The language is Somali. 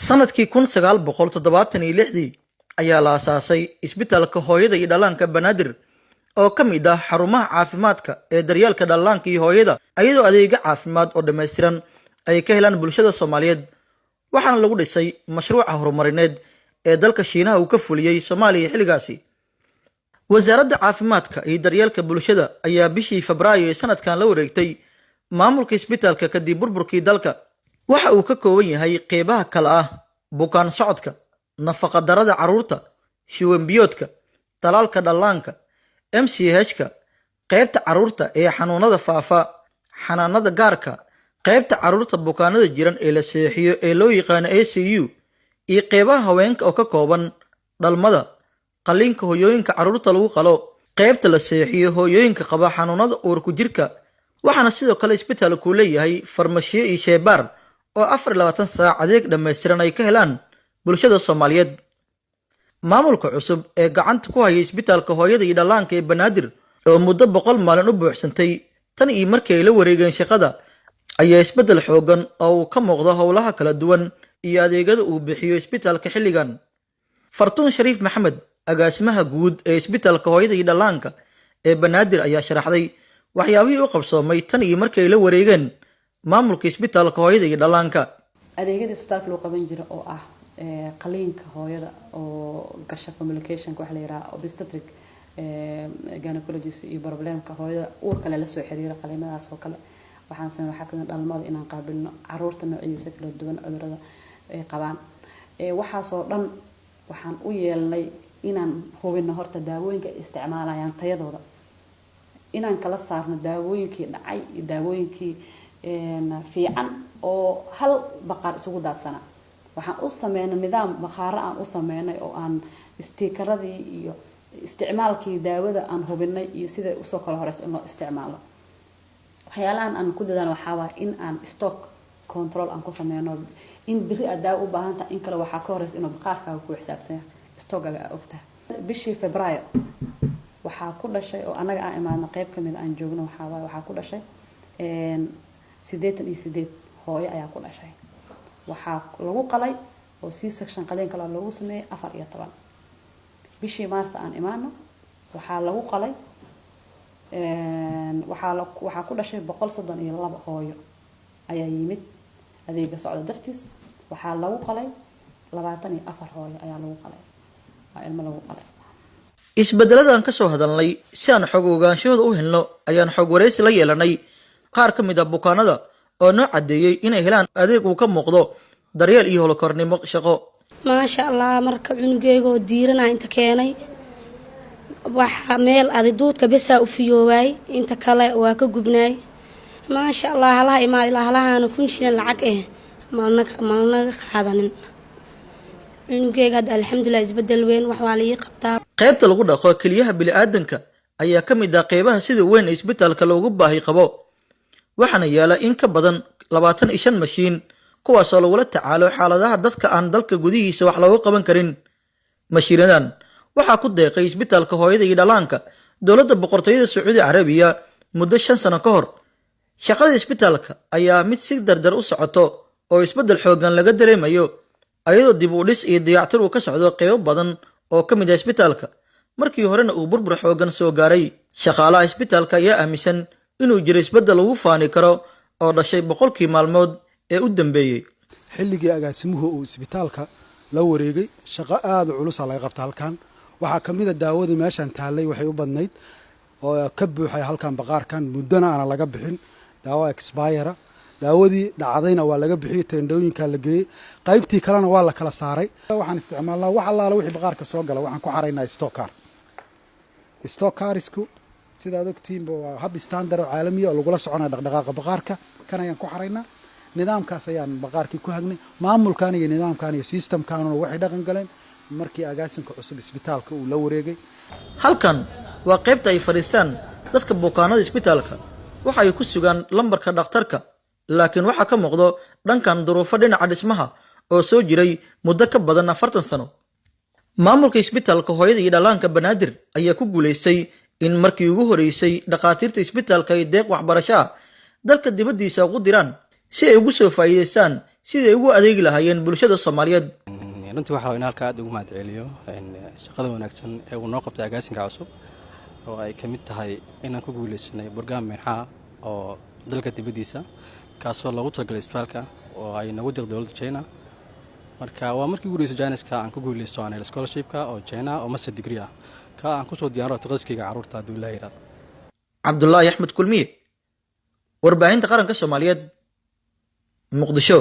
Sanadkii 1976-dii ayaa la aasaasay Isbitaalka Hooyada iyo Dhallaanka Banaadir, oo ka mid ah xarumaha caafimaadka ee daryeelka dhallaanka iyo hooyada, iyadoo adeegyo caafimaad oo dhammaystiran ay ka helaan bulshada Soomaaliyeed. Waxaana lagu dhisay mashruuca horumarineed ee dalka Shiinaha uu ka fuliyey Soomaaliya xilligaasi. Wasaaradda Caafimaadka iyo Daryeelka Bulshada ayaa bishii Febraayo ee sanadkan la wareegtay maamulka isbitaalka kadib burburkii dalka. Waxa uu ka kooban yahay qeybaha kale ah: bukaan socodka, nafaqadarrada carruurta, shuban biyoodka, talaalka dhallaanka, MCH-ka, qaybta carruurta ee xanuunada faafa, xanaanada gaarka, qaybta carruurta bukaanada jiran ee la seexiyo ee loo yaqaano ICU, iyo qeybaha haweenka oo ka kooban dhalmada, qalliinka hooyooyinka carruurta lagu qalo, qaybta la seexiyo hooyooyinka qaba xanuunada uurku jirka. Waxaana sidoo kale isbitaalku leeyahay farmashiyo iyo sheebaar oo 24 saac adeeg dhammaystiran ay ka helaan bulshada Soomaaliyeed. Maamulka cusub ee gacanta ku haya Isbitaalka Hooyada iyo Dhallaanka ee Banaadir, oo muddo 100 maalin u buuxsantay tan iyo markii ay la wareegeen shaqada, ayaa isbeddel xooggan oo uu ka muuqdo howlaha kala duwan iyo adeegyada uu bixiyo isbitaalka xilligan. Fartuun Shariif Maxamed, agaasimaha guud ee Isbitaalka Hooyada iyo Dhallaanka ee Banaadir, ayaa sharaxday waxyaabihii u qabsoomay tan iyo markii ay la wareegeen maamulka Isbitaalka Hooyada iyo Dhallaanka. Adeegyada isbitaalka loo qaban jira oo ah qaliinka hooyada oo gasha complicationka, waxa la yiraha obstetric gynecologist, iyo problemka hooyada uurka leh lasoo xiriira, qaliimadaas oo kale waxaan samey. Waxaa kamid dhalmada, inaan qaabilno caruurta noocyadiisa kala duwan, cudurada ay qabaan. Waxaasoo dhan waxaan u yeelnay inaan hubino horta daawooyinka ay isticmaalayaan tayadooda, inaan kala saarno daawooyinkii dhacay iyo daawooyinkii fiican oo hal baqaar isugu daadsana. Waxaan u sameynay nidaam baqaaro aan u sameynay oo aan stickeradii iyo isticmaalkii daawada aan hubinay iyo sida usoo kala horeysa in loo isticmaalo. Waxyaalahan aan ku dadaalo waxaa waaya in aan stock control aan ku sameyno, in beri aad daawo u baahan tahay in kale waxaa ka horeysa inuu baqaarkaaga ku xisaabsan yahay, stockaga aa ogtahay. Bishii Febraayo waxaa ku dhashay, oo annaga aan imaadno qeyb kamid aan joogno, waxaa waaye waxaa ku dhashay 88 hooyo ayaa ku dhashay. Waxaa lagu qalay oo C section qaliin kaloo lagu sameeyey 14. Bishii Maarsa aan imaano, waxaa lagu qalay, waxaa ku dhashay 132 hooyo ayaa yimid adeega socda dartiis. Waxaa lagu qalay 24 hooyo ayaa lagu qalay, waa ilmo lagu qalay. Isbeddeladan ka soo hadalnay, si aan xog ogaanshahooda u helno, ayaan xog waraysi la yeelanay qaar ka mid ah bukaanada oo noo caddeeyey inay helaan adeeg uu ka muuqdo daryeel iyo howlkarnimo shaqo. Maasha Allah, marka cunugeyga oo diiranaa inta keenay, waxa meel adi duudka besaa u fiyoowaay, inta kale waa ka gubnaay. Maasha Allah, halaha imaad ilaa halahaana 1000 shilin lacag eh malnaga qaadanin. Cunugeyga hadda alxamdulilah, isbedel weyn wax waa la ii qabtaa. Qaybta lagu dhaqo keliyaha bini'aadanka ayaa ka mid ah qeybaha sida weyn ee isbitaalka loogu baahi qabo, waxaana yaala in ka badan 25 mashiin, kuwaasoo lagula tacaalo xaaladaha dadka aan dalka gudihiisa wax looga qaban karin. Mashiinadan waxaa ku deeqay Isbitaalka Hooyada iyo Dhallaanka dowladda Boqortooyada Sacuudi Carabiya muddo 5 sano ka hor. Shaqada isbitaalka ayaa mid si dardar u socoto oo isbeddel xooggan laga dareemayo, ayadoo dib u dhis iyo dayactir uu ka socdo qeybo badan oo ka mid ah isbitaalka, markii horena uu burbur xooggan soo gaaray. Shaqaalaha isbitaalka ayaa aaminsan inuu jiro isbeddel lagu faani karo oo dhashay 100-kii maalmood ee u dambeeyey. Xilligii agaasimuhu uu isbitaalka la wareegay, shaqo aada u culusa laga qabta halkan. Waxaa ka mid a daawadii meeshan taallay, waxay u badnayd oo ka buuxay halkan baqaarkan, muddona aana laga bixin, daawo expire, daawadii dhacdayna waa laga bixiyey, teendhooyinkaa la geeyey, qaybtii kalena waa la kala saaray. Waxaan isticmaalnaa wax allaala wixii baqaarka soo gala, waxaan ku xaraynaa stock car. Stock carisku, sidaad ogtihiinba, waa hab standard oo caalamiya oo lagula soconaya dhaqdhaqaaqa baqaarka. Kan ayaan ku xaraynaa, nidaamkaas ayaan baqaarkii ku hagnay. Maamulkan iyo nidaamkan iyo systemkanuna waxay dhaqan galeen markii agaasinka cusub isbitaalka uu la wareegay. Halkan waa qaybta ay fadhiistaan dadka bukaanada isbitaalka. Waxa ay ku sugaan lambarka dhakhtarka, laakiin waxaa ka muuqdo dhankan duruufo dhinaca dhismaha oo soo jiray muddo ka badan 40 sano. Maamulka Isbitaalka Hooyada iyo Dhallaanka Banaadir ayaa ku guulaystay in markii ugu horeysay dhakhaatiirta isbitaalka ay deeq waxbarasho ah dalka dibaddiisa ugu diraan si ay ugu soo faa'iidaystaan. sidii ay ugu adeegi lahaayeen bulshada Soomaaliyeed. Runtii waxaa in halka aad ugu mahad celiyo shaqada wanaagsan ee uu noo qabtay agaasinka cusub, oo ay ka mid tahay inaan ku guuleysanay program minxaa oo dalka dibaddiisa, kaasoo loogu talagalay isbitaalka oo ay nagu deeq dowladda China. Marka waa markii ugu horreysay janiska aan ku guuleysto aan helo scholarshipka oo China oo master degree ah, ka aan kusoo diyaaro taqasuskayga carruurta, hadduu Ilaah yiraahdo. Cabdulaahi Axmed Kulmiye, Warbaahinta Qaranka Soomaaliyeed, Muqdisho.